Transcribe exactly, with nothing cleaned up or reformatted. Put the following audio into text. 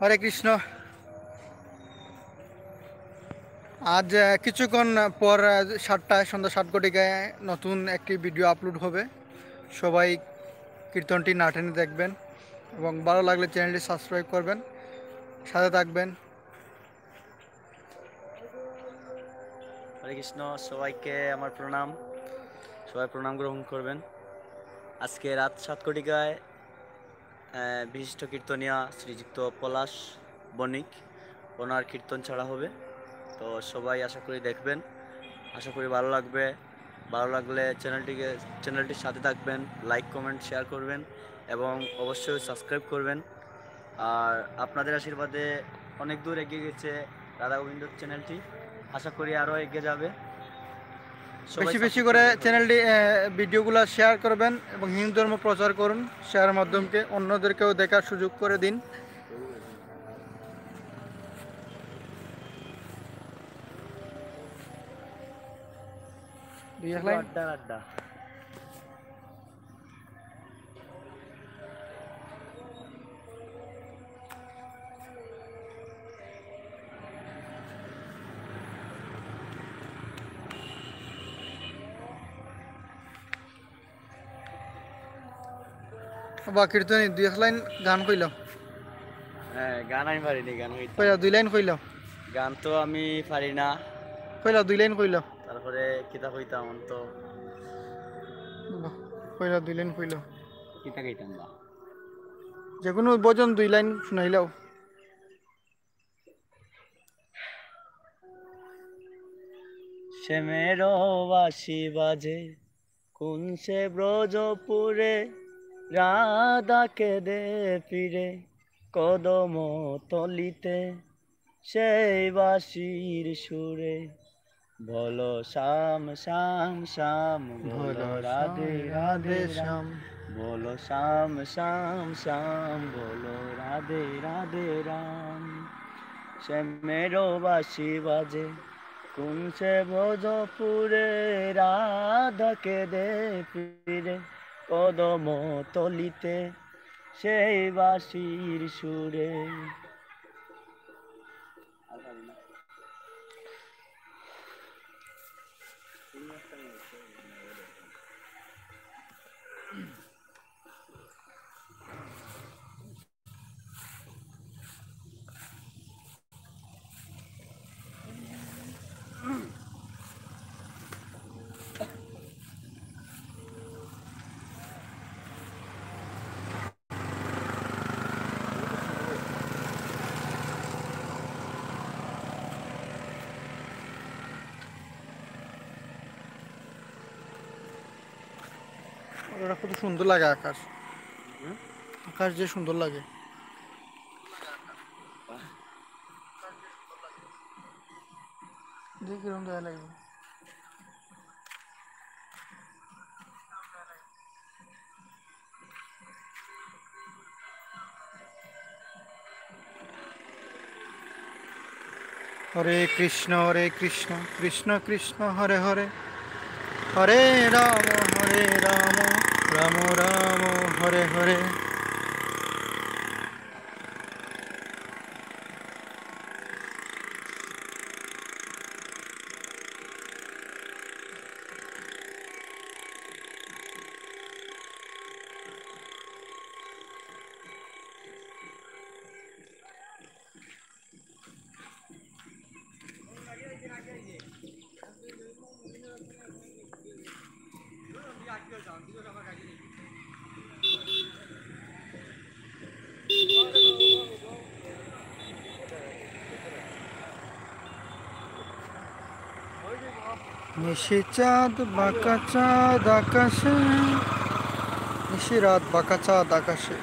হরে কৃষ্ণ। আজ, আহ, কিছুক্ষণ পর, আহ, সাতটায়, সন্ধ্যা সাত ঘটিকায় নতুন একটি ভিডিও আপলোড হবে। সবাই কীর্তনটি না টেনে দেখবেন এবং ভালো লাগলে চ্যানেলটি সাবস্ক্রাইব করবেন, সাথে থাকবেন। হরে কৃষ্ণ, সবাইকে আমার প্রণাম, সবাই প্রণাম গ্রহণ করবেন। আজকে রাত সাত ঘটিকায়, আহ, বিশিষ্ট কীর্তনিয়া শ্রীযুক্ত পলাশ বণিক, ওনার কীর্তন ছাড়া হবে। তো সবাই আশা করি দেখবেন, আশা করি ভালো লাগবে। ভালো লাগলে চ্যানেলটিকে, চ্যানেলটির সাথে থাকবেন, লাইক, কমেন্ট, শেয়ার করবেন এবং অবশ্যই সাবস্ক্রাইব করবেন। আর আপনাদের আশীর্বাদে অনেক দূর এগিয়ে গেছে রাধা গোবিন্দ চ্যানেলটি, আশা করি আরও এগিয়ে যাবে। সবাই বেশি বেশি সাপোর্ট করে করবেন। চ্যানেলটি, আহ, ভিডিওগুলো শেয়ার করবেন এবং হিন্দু ধর্ম প্রচার করুন। শেয়ারের মাধ্যমে অন্যদেরকেও দেখার সুযোগ করে দিন। দুই এক লাইন। আড্ডা, আড্ডা। বা কীর্তনী দুই এক লাইন গান কইলাও। হ্যাঁ, গান আমি পারি নি, গান কইতাম। কইলাও, দুই লাইন কইলাও। গান তো আমি পারি না। কইলাও, দুই লাইন কইলাও। তারপরে কিতা কইতাম, অন তো বাহ, কইলাও, দুই লাইন কইলাও। কিতা কইতাম বা? যে কোনো ভজন দুই লাইন শুনাইলাও। শ্যামেরও বাঁশি বাজে কোন সে ব্রজপুরে, রাধা কেঁদে ফিরে কদম তলিতে সেই বাঁশির সুরে। বলো শ্যাম, শ্যাম, শ্যাম, বলো বলো রাধে, শ্যাম, রাধে, রাধে, শ্যাম। শ্যাম। বলো শ্যাম, শ্যাম, শ্যাম, বলো রাধে, রাধে, রাম। শ্যামেরও বাঁশি বাজে কোন সে ব্রজপুরে, রাধা কেঁদে ফিরে কদম তলিতে সেই বাঁশির সুরে। ওটা কত সুন্দর লাগে আকাশ। হুম? আকাশ যে সুন্দর লাগে। দেখি কিরকম দেখা লাগবে। হরে কৃষ্ণ, হরে কৃষ্ণ, কৃষ্ণ কৃষ্ণ, হরে হরে, হরে রাম, হরে রাম, রাম রাম, হরে হরে। নিশি চাঁদ বাঁকা চাঁদ আকাশে, নিশি রাত বাঁকা চাঁদ আকাশে।